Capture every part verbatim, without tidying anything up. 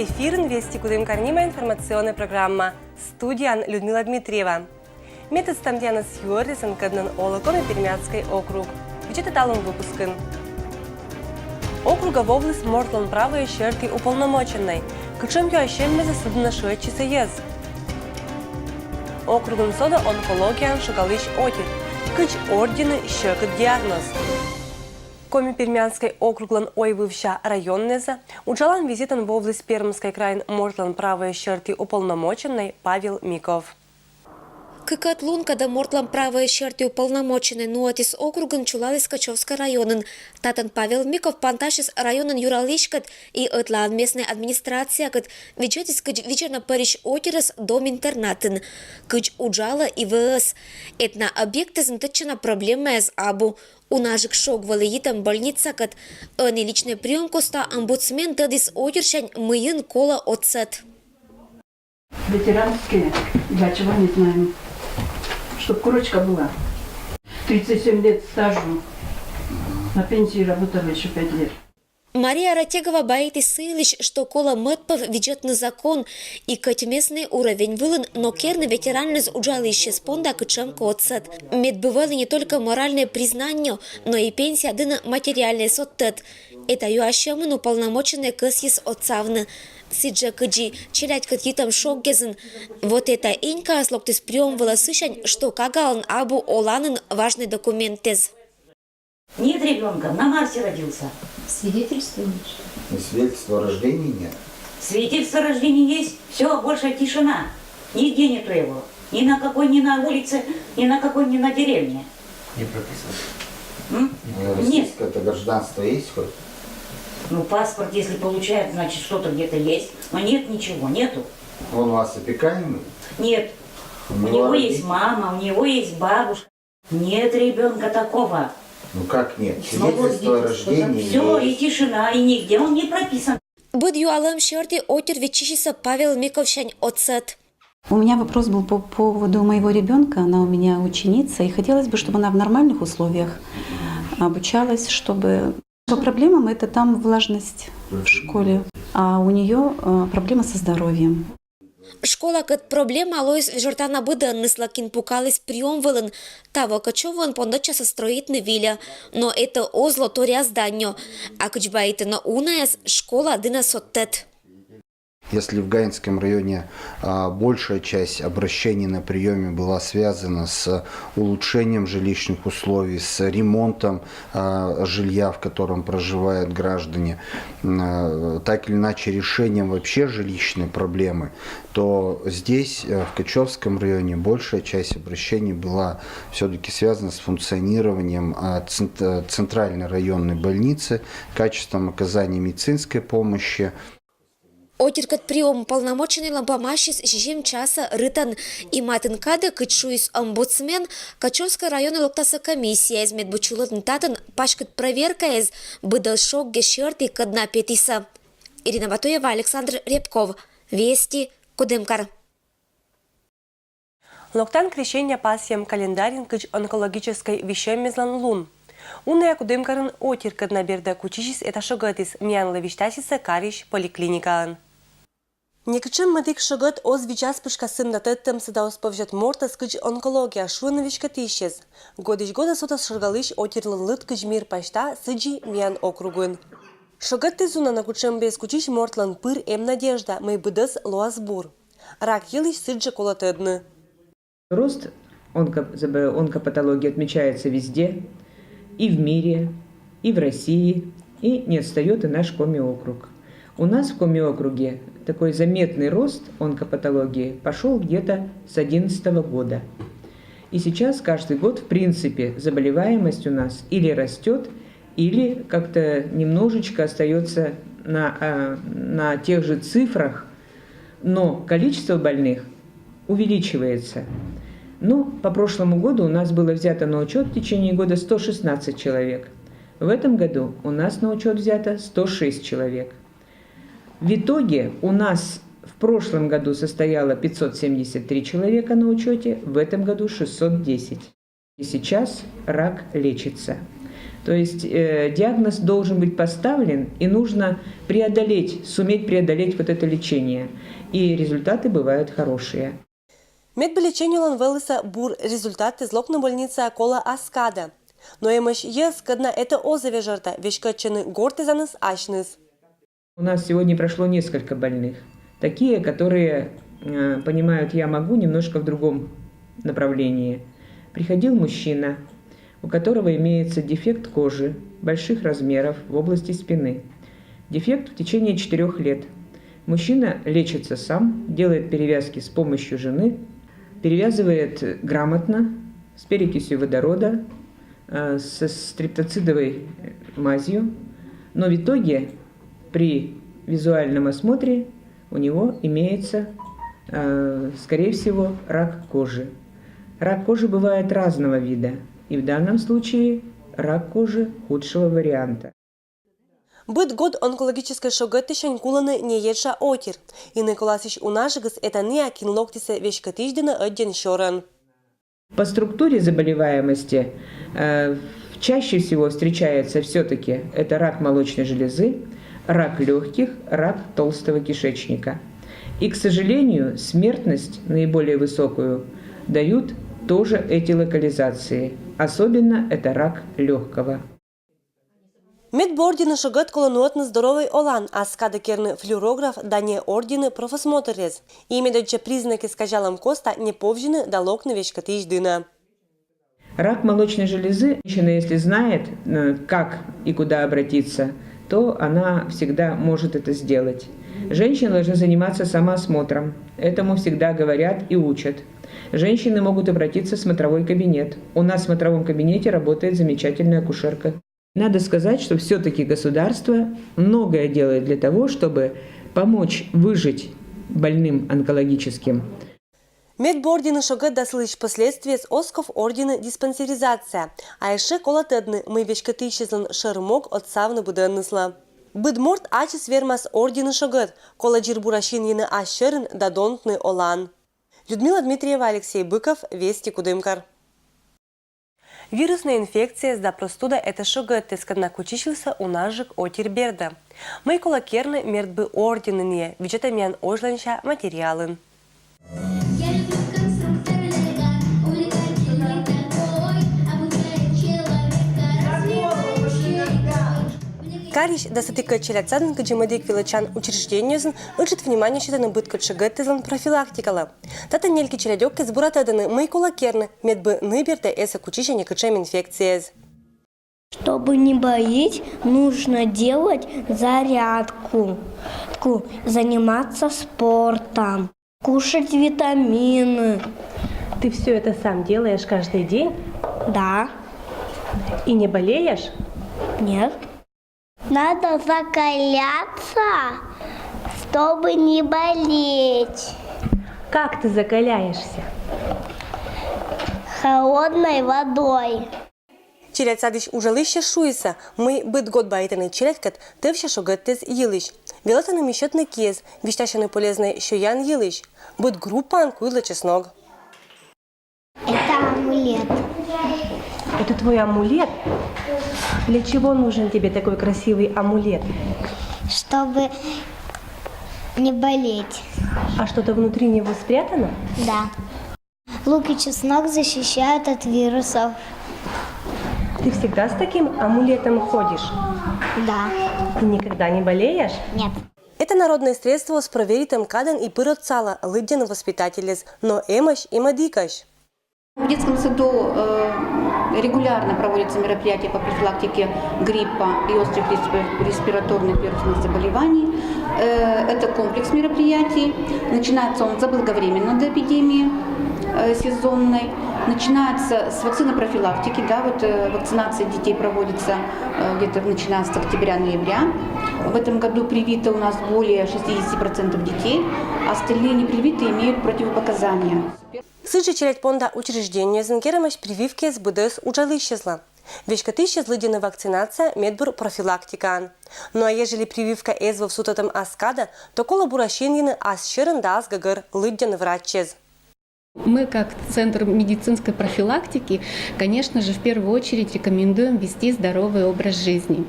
Эфирын «Вести Кудымкар» нима информационная программа. Студияын Людмила Дмитриева. Ме тӧдстам тіянӧс юӧръясӧн, кӧднӧн олӧ Коми-Пермяцкӧй округ. Видзӧдӧй талун выпускын. Округӧ вӧвліс мортлӧн правояс серти уполномоченнӧй. Кутшӧм юасьӧмъясӧс содӧны шыӧдчисӧ йӧз? Округын содӧ онкологияӧн шогалысь отир. Кыдз ордйыны сьӧкыд диагноз? Коми-Пермяцкӧй округлӧн ойвывса районнӧйӧ уджалан визитӧн вӧвліс Пермскӧй крайын мортлӧн правояс серти уполномоченнӧй Павел Миков. Кыкӧд лун, кодӧн мортлӧн правояс серти уполномоченнӧй нуӧдіс округын, чулаліс Качевскӧй районын. Татӧн Павел Миков пантасис районын юралысьяскӧд и ӧтлаын местнӧй администрациякӧд, видзӧдіс, кыдз видзӧдӧны пӧрысь отирӧс дом-интернатын, кыдз уджалӧ ИВЛ-ыс. Этна объектъясын тӧдчана проблемаяс абу. Унаджык шог вӧлі йитӧм больницакӧд. Ӧні личнӧй приём костын омбудсмен тӧдіс отирсянь, мыйын колӧ отсӧг. Ветеранские, для чего, не знаем. Чтоб корочка была. Тридцать семь лет стажу. На пенсии работала еще пять лет. Мария Ратегова байтіс сы йылысь, что колӧ мӧдпӧв видзӧдны закон и кӧть местнӧй уровень вылын, но керны ветераннас уджалысьяс понда кутшӧмкӧ отсӧг. Мед бы вӧлі не только моральнӧй признание, но и пенсия дінӧ материальнӧй содтӧд. Эта юасьӧмӧн уполномоченнӧй кӧсйис отсавны. Сідзжӧ, кыдзи челядькӧд йитӧм шогъясын. Вот эта инькаыс локтіс приём вылӧ сысянь, что кагалӧн абу оланін важнӧй документъяс. Нет ребёнка, на Марсе родился. Свидетельства нет, что ли? И свидетельства о рождении нет. Свидетельство о рождении есть, всё, больше тишина. Нигде нету его. Ни на какой, ни на улице, ни на какой, ни на деревне. Не прописан. М? Нет. Российское-то гражданство есть хоть? Ну, паспорт, если получает, значит, что-то где-то есть. Но нет ничего, нету. Он у вас опекаемый? Нет. У него есть мама, у него есть бабушка. Нет ребёнка такого. Ну как нет? Свидетельство о рождении есть. Всё, и тишина, и нигде он не прописан. Быд юалӧм серти отир виччысис Павел Миковсянь отсӧг. У меня вопрос был по поводу моего ребёнка. Она у меня ученица, и хотелось бы, чтобы она в нормальных условиях обучалась, чтобы... По проблемам это там влажность в школе, а у неё, э, проблемы со здоровьем. Школакӧд проблема лоис вежӧртана быдӧнныслы, кин пукаліс приём вылын. Таво кӧчӧм воын пондӧдчасӧ строитны вильӧ, но это оз ло торъя зданиеӧ. А кыдз байтӧны унаяс, школа дінӧ содтӧд. Если в Гаинском районе, а, большая часть обращений на приёме была связана с улучшением жилищных условий, с ремонтом, а, жилья, в котором проживают граждане, м, а, так или иначе решением вообще жилищной проблемы, то здесь, э, в Качевском районе, большая часть обращений была всё-таки связана с функционированием, а, цент-, э, центральной районной больницы, качеством оказания медицинской помощи. Отиркӧд приём уполномоченнӧйлӧн помасис сизим часӧ рытӧн. И матын кадӧ, кыдз шуис омбудсмен, Качевскӧй районӧ локтасӧ комиссияыс, мед бы чулӧдны татӧн паськыд проверкаяс быдӧн шогъяс серти, кӧдна петісӧ. Ирина Батуева, Александр Рябков, «Вести», Кудымкар. Локтан Крещения пасйӧм календарын кыдз онкологическӧй висьӧмъяслӧн лун. Унаяс Кудымкарын отир, кӧдна бердӧ кутчысис эта шогӧтыс, миянлы висьтасисӧ карысь поликлиникаын. Некутшӧм мӧдік шогӧт оз видзас пытшкас сымда тӧдтӧмсӧ да оз повзьӧд мортӧс кыдз онкология, шуӧны веськӧдысьяс. Годысь годӧ содас шогалысь отирлӧн лыд кыдз мир пасьта, сідзи миян округын. Шогӧтыс уна на кутшӧм бӧрас кутчысь мортлӧн пыр эм надежда, мый быдӧс лоас бур. Рак йылысь сідзжӧ колӧ тӧдны. Рост онко-, заб-, онкопатологии отмечается везде, и в мире, и в России, и не отстаёт и наш Коми округ. У нас в Коми округе такой заметный рост онкопатологии пошёл где-то с одиннадцатого года. И сейчас каждый год, в принципе, заболеваемость у нас или растёт, или как-то немножечко остаётся на, а, на тех же цифрах, но количество больных увеличивается. Ну, по прошлому году у нас было взято на учёт в течение года сто шестнадцать человек. В этом году у нас на учёт взято сто шесть человек. В итоге у нас в прошлом году состояло пятьсот семьдесят три человека на учёте, в этом году шестьсот десять. И сейчас рак лечится. То есть э, диагноз должен быть поставлен, и нужно преодолеть, суметь преодолеть вот это лечение. И результаты бывают хорошие. Медбыльлечениелӧн вӧліса бур результаттэз локны больницаӧ колӧ ас кадӧ. Но эмӧсь йӧз, кӧдна этӧ оз вежӧрта, веськӧдчӧны гортӧ санас асьныс. У нас сегодня прошло несколько больных. Такие, которые э, понимают, я могу, немножко в другом направлении. Приходил мужчина, у которого имеется дефект кожи больших размеров в области спины. Дефект в течение четырех лет. Мужчина лечится сам, делает перевязки с помощью жены, перевязывает грамотно, с перекисью водорода, э, со стриптоцидовой мазью, но в итоге при визуальном осмотре у него имеется, э, скорее всего, рак кожи. Рак кожи бывает разного вида, и в данном случае рак кожи худшего варианта. Быд год онкологическӧй шогӧдтысянь кулӧны не ещӧ отир. Инӧй коласьысь унажыкыс этаніа кин локтісӧ веськӧдысь дінӧ ӧддьӧн сёрӧн. По структуре заболеваемости э, чаще всего встречается все-таки это рак молочной железы, рак легких, рак толстого кишечника. И, к сожалению, смертность наиболее высокую дают тоже эти локализации. Особенно это рак легкого. Медбур ордины шогӧд колӧ нуӧдны здоровӧй олан, ас кадӧ керны флюорограф да не ордины профосмотррез. И медоддза признакъяс казялӧм коста не повзьыны да локны веськӧдысь дінӧ. Рак молочной железы, женщина, если знает, э, как и куда обратиться, то она всегда может это сделать. Женщины должны заниматься самоосмотром. Этому всегда говорят и учат. Женщины могут обратиться в смотровой кабинет. У нас в смотровом кабинете работает замечательная акушерка. Надо сказать, что все-таки государство многое делает для того, чтобы помочь выжить больным онкологическим. Медбур ордины шогӧд да сылысь последствиеяс оз ков ордины диспансеризация. А ещӧ колӧ тӧдны, мый веськӧдысьяслӧн шӧр мог отсавны быдӧнныслы. Быд морт ачыс вермас ордины шогӧд, колӧ дзирбурасьӧны ас сьӧрын да донтны олан. Людмила Дмитриева, Алексей Быков, Вести, Кудымкар. Вируснӧй инфекцияяс да простуда — этӧ шогӧдтӧ, кӧдна кутчысьлісны унажык отир бердӧ. Мый колӧ керны медбур ординын, видзӧтӧй миян озьлӧнся материалын. Карысь дас ӧтикӧд челядьсадын кыдзи-мӧдік велӧдчан учреждениеясын ыджыд внимание сетӧны быдкодь шогӧдтӧзлӧн профилактикалы. Татӧн нельки челядьӧккӧс бура тӧдӧны, мый колӧ керны, медбур ны бердӧ эсӧ кутчысьӧ некутшӧм инфекцияяс. Чтобы не болеть, нужно делать зарядку, заниматься спортом, кушать витамины. Ты все это сам делаешь каждый день? Да. И не болеешь? Нет. Надо закаляться, чтобы не болеть. Как ты закаляешься? Холодной водой. Челядьсадысь уджалысьяс шуисны, мый быд год байтӧны челядькӧд тӧвся шогӧдтӧз йылысь. Велӧдӧны мисьтны киӧс, висьтасьӧны полезнӧй сёян йылысь. Быд группаын куйлӧ чеснок. Это амулет. Это твой амулет? Для чего нужен тебе такой красивый амулет? Чтобы не болеть. А что-то внутри него спрятано? Да. Лук и чеснок защищают от вирусов. Ты всегда с таким амулетом ходишь? Да. Ты никогда не болеешь? Нет. Этанароднӧй средствояс проверитӧм кадӧн и пыр отсалӧ, лыддьӧны воспитательяс, но эмӧсь и мӧдікӧсь. В детском саду э, регулярно проводятся мероприятия по профилактике гриппа и острых респи- респираторных вирусных заболеваний. Э, Это комплекс мероприятий. Начинается он заблаговременно до эпидемии э, сезонной. Начинается с вакцинопрофилактики. Да, вот э, вакцинация детей проводится э, где-то начиная с октября-ноября. В этом году привито у нас более шестидесяти процентов детей. Остальные не привиты, имеют противопоказания. Сідзжӧ челядь понда учреждениеясын керӧмаӧсь прививкаыс быдӧс уджалысьяслы. Веськӧдысьяс лыддьӧны вакцинация медбур профилактикаӧн. Но а ежели прививка эз вӧв сутӧдтӧм ас кадӧ, то колӧ бура синйыны ас сьӧрын да ас гӧгӧр, лыддьӧн врачсӧ. Мы, как центр медицинской профилактики, конечно же, в первую очередь рекомендуем вести здоровый образ жизни.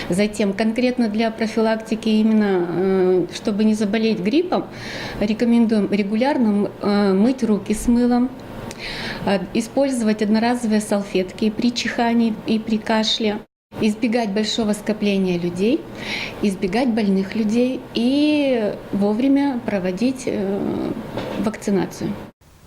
Затем конкретно для профилактики, именно э, чтобы не заболеть гриппом, рекомендуем регулярно м- э, мыть руки с мылом, э, использовать одноразовые салфетки при чихании и при кашле, избегать большого скопления людей, избегать больных людей и вовремя проводить э, вакцинацию.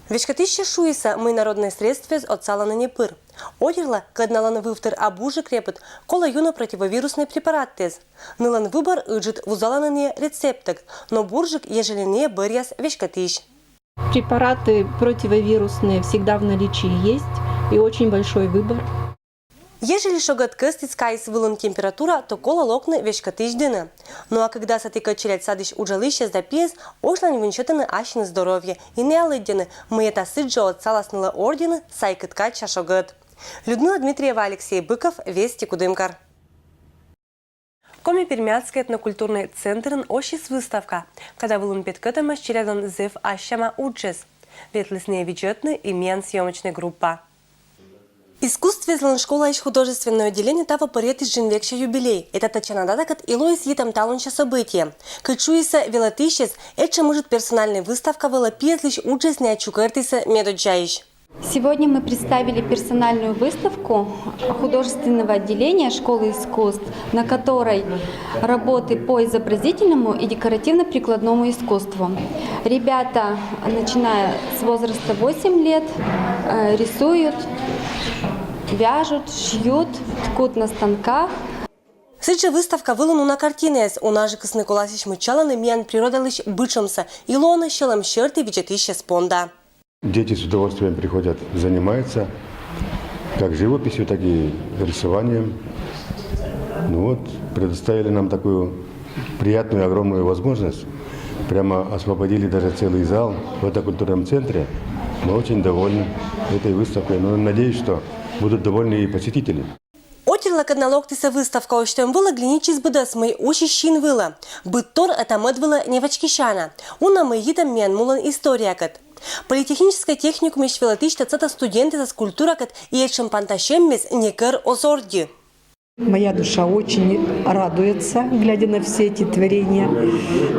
Веськӧтысьяс шуисӧ, мый народнӧй средствояс отсалӧны не пыр. Отирла, кӧд налӧн вывтыр абу жӧ крепыд, колӧ юны противовируснӧй препараттӧ. Нылӧн выбор ыджыд: вузалӧны нӧ рецептӧг, но бурджык, ежели нӧ бӧръяс веськӧтысь. Препараты противовирусные всегда в наличии есть и очень большой выбор. Ежели шогӧд кӧстіс кайис вылын температура, то колӧ локны веськӧтысь дінӧ. Но а кыдз ӧти-кӧ, челядь садысь уджалысьяс да пиыс, ошлань вынсьӧтӧны ассьыныс здоровье и нӧ лыддьӧны, мый эта сідзжӧ отсалас нылӧ орденӧ сайкыд кадся шогӧд. Людмила Дмитриева, Алексей Быков, Вести, Кудымкар. Коми-Пермяцкӧй этнокультурнӧй центрын оссис выставка, када вылын петкӧдӧмаӧсь челядьлӧн зэв ас сяма уджыс. Ветлісны видзӧдны и миян съёмочнӧй группа. Искусствояслӧн школаысь художественнӧй отделение таво пӧръятіс джын векся юбилей. Эта татчана датакӧд и лоис йитӧм талунся событие. Кыдз шуисӧ велӧдысьяс, этшӧм ыджыд персональнӧй выставка вылӧ пиыслысь уджыс нӧ чукӧртісӧ медоддзаысь. Сегодня мы представили персональную выставку художественного отделения школы искусств, на которой работы по изобразительному и декоративно-прикладному искусству. Ребята, начиная с возраста восемь лет, э, рисуют, вяжут, шьют, ткут на станках. Сідзжӧ выставка вылын уна картинаыс, унажыкыс нӧ коласьӧсь мыччалӧны миян природалысь бытшӧмсӧ и лоӧны сьӧлӧм сьӧрті видзӧдысьяс понда. Дети с удовольствием приходят, занимаются как живописью, так и рисованием. Ну вот, предоставили нам такую приятную, огромную возможность. Прямо освободили даже целый зал в этом культурном центре. Мы очень довольны этой выставкой. Но надеюсь, что будут довольны и посетители. Отирла, кӧд на локтісӧ выставкаысь тӧм вылӧ, глинитчис быдӧс, мый усис син вылӧ. Быдтор эта мӧд вылӧ не вачкисяна. Уна мый йитӧм миян мулӧн историякӧд. Политехническӧй техникумысь велӧдысьтӧ сӧтӧ студентъясӧс культуракӧд и этшӧм пантасьӧммис некор оз ордйы. Моя душа очень радуется, глядя на все эти творения,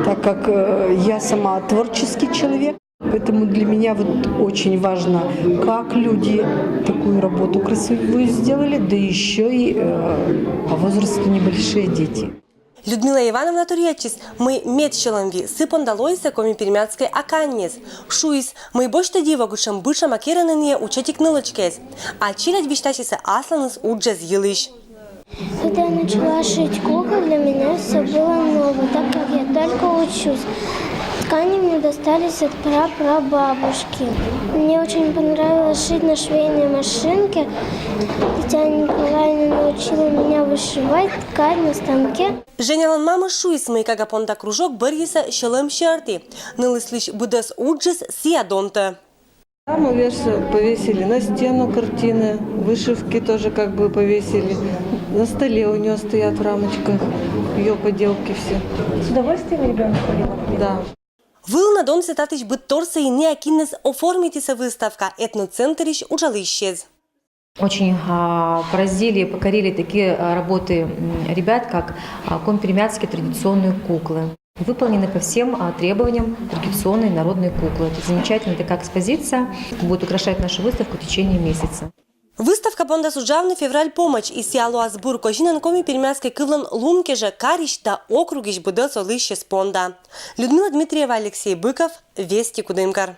так как э, я сама творческий человек. Поэтому для меня вот очень важно, как люди такую работу красивую сделали, да еще и э, по возрасту небольшие дети. Людмила Ивановна торъятчис, мый медсьӧлӧмви сы понда лоисӧ коми-пермяцкӧй аканьыс. Шуис, мый босьтӧ диво, кутшӧм бытшӧма керӧны нӧ учӧтик нылӧчкаыс. А челядь висьтасисӧ асланыс уджыс йылысь. Когда я начала шить куклы, для меня все было ново, так как я только учусь. Ткани мне достались от прапрабабушки. Мне очень понравилось шить на швейной машинке. Татьяна Николаевна научила меня вышивать, ткать на станке. Женялӧн мамыс шуис, мый кага понда кружок бӧрйисӧ сьӧлӧм сьӧрті. Нылыслысь быдӧс уджыс сійӧ донтӧ. Раму вешали, повесили на стену картины, вышивки тоже как бы повесили. На столе у нее стоят в рамочках ее поделки все. С удовольствием ребенок ходит? Да. Вылын на донтісӧ татысь быдторсӧ и нӧшта кинныс оформитісӧ выставка этноцентрысь уджалысьяс. Очень а, поразили и покорили такие а, работы м, ребят, как а, коми-пермяцкие традиционные куклы. Выполнены по всем а, требованиям традиционные народные куклы. Это замечательная такая экспозиция, будет украшать нашу выставку в течение месяца. Выставка пондас уджавны февраль помӧдз, и сійӧ лоас бур козинӧн коми-пермяцкӧй кывлӧн лун кежӧ карысь да округысь быдӧс олысьяс понда. Людмила Дмитриева, Алексей Быков, Вести, Кудымкар.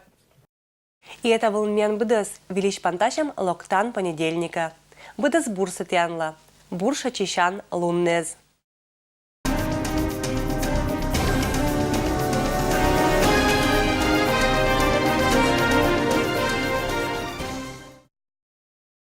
И эта вылын миян быдӧс. Выльысь пантасям локтан понедельникӧ. Быдӧс бурсӧ тіянлы. Бур шойччысян лунныс.